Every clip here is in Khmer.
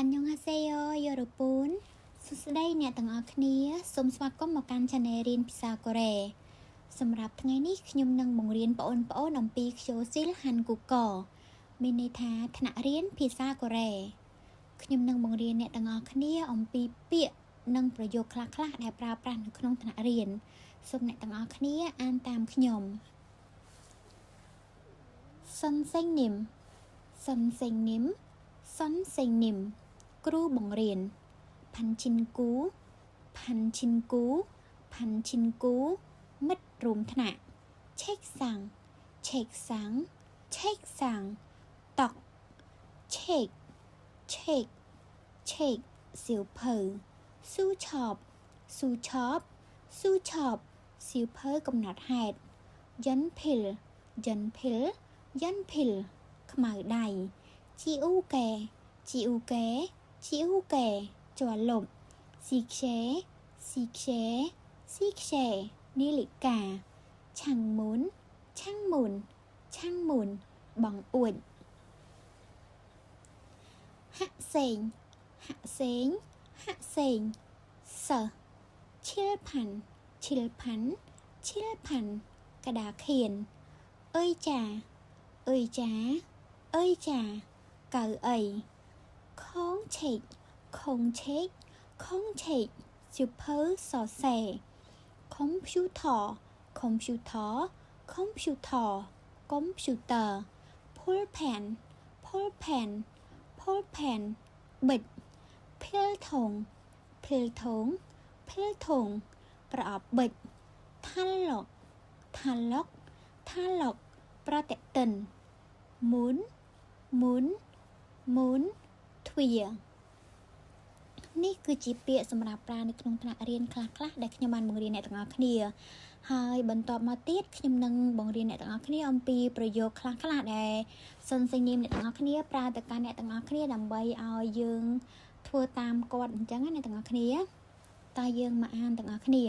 안녕하세요 여러분 សួស្តីអ្នកទាំងអស់គ្នាសូមស្វាគមន៍មកកាន់ Channel រៀនភាសាកូរ៉េសម្រាប់ថ្ងៃនេះខ្ញុំនឹងបង្រៀនបងប្អូនអំពី교실 한국어 មានន័យថាថ្នាក់រៀនភាសាកូរ៉េខ្ញុំនឹងបង្រៀនអ្នកទាំងអស់គ្នាអំពីពាក្យនិងប្រយោគខ្លះៗដែលប្រើប្រាស់នៅក្នុងថ្នាក់រៀនសូមអ្នកទាំងអស់គ្នាអានតាមខ្ញុំ 선생님 선생님 선생님 គ្រូបង្រៀន 반 친구 반 친구 반 친구 មិត្តរួមថ្នាក់ 책상 책상 책상 តុ 책 책 책 សៀវភៅ 수첩 수첩 수첩 សៀវភៅកំណត់ហេតុ 연필 연필 연필 ខ្មៅដៃ 지우개 지우개 지우개 ជ័រលុប 시계 시계 시계 នាឡិកា 창문 창문 창문 បង្អួច 학생 학생 학생 សិស្ស 칠판 칠판 칠판 ក្តារខៀន 의자 의자 의자 កៅអី 공책 공책 공책 សៀវភៅសរសេរ 컴퓨터 컴퓨터 컴퓨터 កុំព្យូទ័រ 볼펜 볼펜 볼펜 ប៊ិច 필통 필통 필통 ប្រអប់ប៊ិច 달력 달력 달력 ប្រតិទិន 문 문 문 ទ្វារនេះគឺជាពាក្យសម្រាប់ប្រើនៅក្នុងថ្នាក់រៀនខ្លះៗដែលខ្ញុំបានបង្រៀនអ្នកទាំងអស់គ្នាហើយបន្ទាប់មកទៀតខ្ញុំនឹងបង្រៀនអ្នកទាំងអស់គ្នាអំពីប្រយោគខ្លះៗដែល 선생님 អ្នកទាំងអស់គ្នាប្រើទៅកាន់អ្នកទាំងអស់គ្នាដើម្បីឲ្យយើងធ្វើតាមគាត់អញ្ចឹងណាអ្នកទាំងអស់គ្នាតើយើងមកអានទាំងអស់គ្នា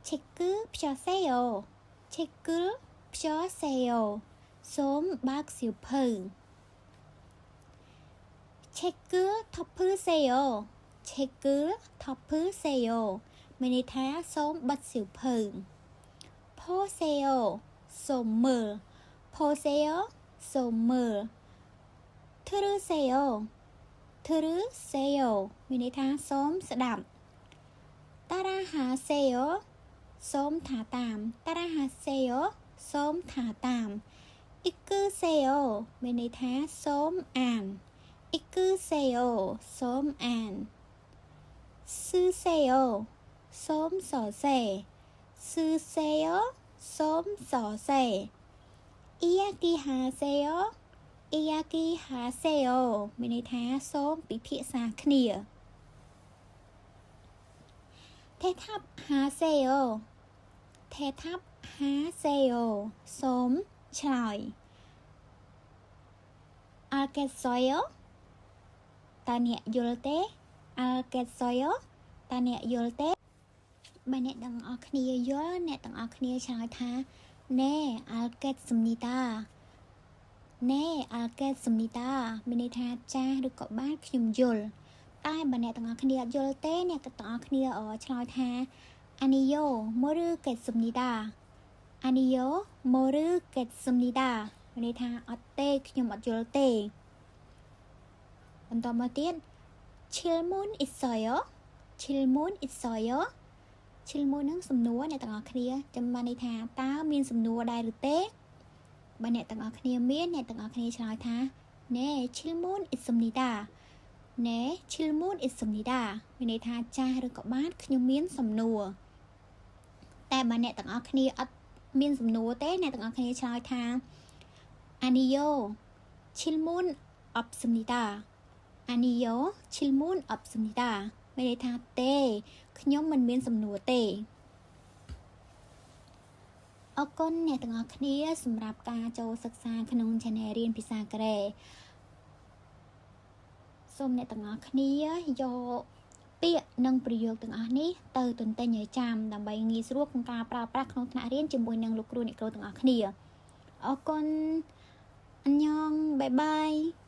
책을 펴세요. 책을 펴세요. សូមបើកសៀវភៅ 책을 덮으세요. 책을 덮으세요. មានន័យថាសូមបិទសៀវភៅ 보세요. សូមមើល 보세요. សូមមើល 들으세요. 들으세요. មានន័យថាសូមស្ដាប់ 따라하세요. សូមថាតាម 따라하세요. សូមថាតាម 읽으세요. មានន័យថាសូមអាន 읽으세요. សូមអាន 쓰세요. សូមសរសេរ 쓰세요. សូមសរសេរ 이야기하세요. 이야기하세요. មានន័យថាសូមពិភាក្សាគ្នា 대답하세요. 대답하세요. សូមឆ្លើយ 알겠어요? តើអ្នកយល់ទេ 알겠어요? តើអ្នកយល់ទេបើអ្នកទាំងអស់គ្នាយល់អ្នកទាំងអស់គ្នាឆ្លើយថា 네 알겠습니다. 네 알겠습니다. មានន័យថាចាសឬក៏បាទខ្ញុំយល់តែបើអ្នកទាំងអស់គ្នាអត់យល់ទេអ្នកទាំងអស់គ្នាឆ្លើយថា 아니요 모르겠습니다. 아니요 모르겠습니다. មានន័យថាអត់ទេខ្ញុំអត់យល់ទេបន្តមកទៀត 질문 있어요? 질문 있어요? 질문 នឹងសំណួរអ្នកទាំងអស់គ្នាចាំបានន័យថាតើមានសំណួរដែរឬទេបើអ្នកទាំងអស់គ្នាមានអ្នកទាំងអស់គ្នាឆ្លើយថា 네 질문 있습니다. 네 질문 있습니다. មានន័យថាចាសឬក៏បាទខ្ញុំមានសំណួរតែបើអ្នកទាំងអស់គ្នាអត់មានសំណួរទេអ្នកទាំងអស់គ្នាឆ្លើយថា 아니요 질문 없습니다. 아니요 질문 없습니다. មានន័យថាទេខ្ញុំមិនមានសំណួរទេអរគុណអ្នកទាំងអស់គ្នាសម្រាប់ការចូលសិក្សាក្នុង Channel រៀនភាសាកូរ៉េសូមអ្នកទាំងអស់គ្នាយកពាក្យនិងប្រយោគទាំងអស់នេះទៅទន្ទិញឲ្យចាំដើម្បីងាយស្រួលក្នុងការប្រើប្រាស់ក្នុងថ្នាក់រៀនជាមួយនឹងលោកគ្រូអ្នកគ្រូទាំងអស់គ្នាអរគុណ 안녕 bye bye.